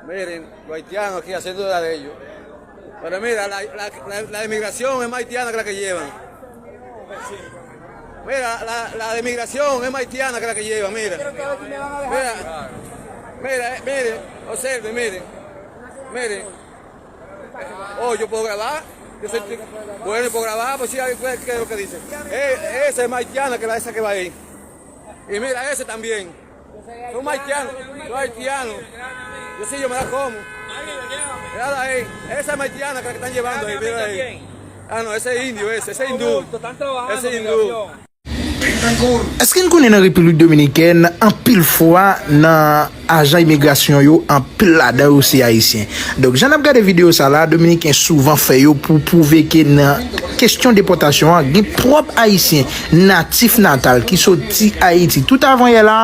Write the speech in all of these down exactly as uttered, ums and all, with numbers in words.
Miren, los haitianos aquí haciendo la de ellos. Pero mira, la, la, la, la inmigración es más haitiana que la que llevan. Mira, la, la de inmigración es más haitiana que la que llevan, mira. Mira, mira, eh, miren, observen, miren. Miren. Oh, yo puedo grabar. Yo soy, bueno, yo puedo grabar, pues sí, a ver qué, qué es lo que dice. Eh, esa es más haitiana que la esa que va ahí. Y mira, ese también. Son haitianos, son haitianos. Yo sí, yo me la como. Mírala ahí. Esa es haitiana que la que están llevando ahí, mira ahí. Ah, no, ese es indio, ese, ese es hindú. Ese es hindú. Èske n konnen nan Repiblik Dominikèn, anpil fwa nan ajan imigrasyon yo, anpil ladan yo se Ayisyen? Donk, jan n ap gade videyo sa la, Dominiken souvan fè yo pou pwouve ke nan kesyon depòtasyon an, gen pwòp Ayisyen natif natal ki soti Ayiti tout avan yè la,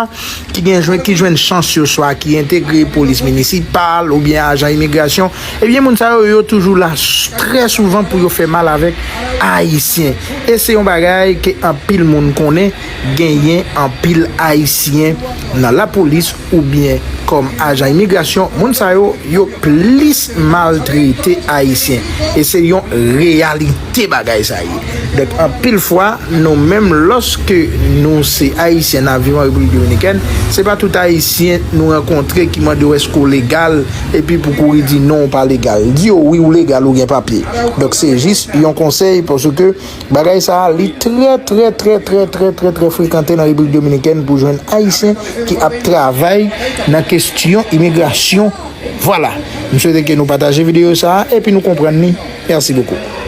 ki gen jwenn, ki jwenn chans yo, swa ki entegre polis minisipal oubyen ajan imigrasyon, ebyen, moun sa yo, yo toujou la s- trè souvan pou yo fè mal avèk Ayisyen. E se yon bagay ke anpil moun konnen, genyen anpil Ayisyen nan lapolis oubyen kòm ajan imigrasyon, moun sa yo, yo plis maltrete Ayisyen. E se yon reyalite bagay sa ye. Donk, anpil fwa, nou menm, lòske nou se Ayisyen, n ap viv an Repiblik Dominikèn, se pa tout Ayisyen nou rankontre ki mande w èske w legal, epi pou kouri di non, w pa legal. Di yo wi, w legal, ou gen papye. Donk, se jis yon konsèy, paske bagay sa a, li trè, trè, trè, trè, trè, trè, trè frekante nan Repiblik Dominikèn pou jwenn Ayisyen ki ap travay nan kesyon imigrasyon. Vwala. M swete ke nou pataje videyo sa a epi nou konprann li. Mèsi bokou.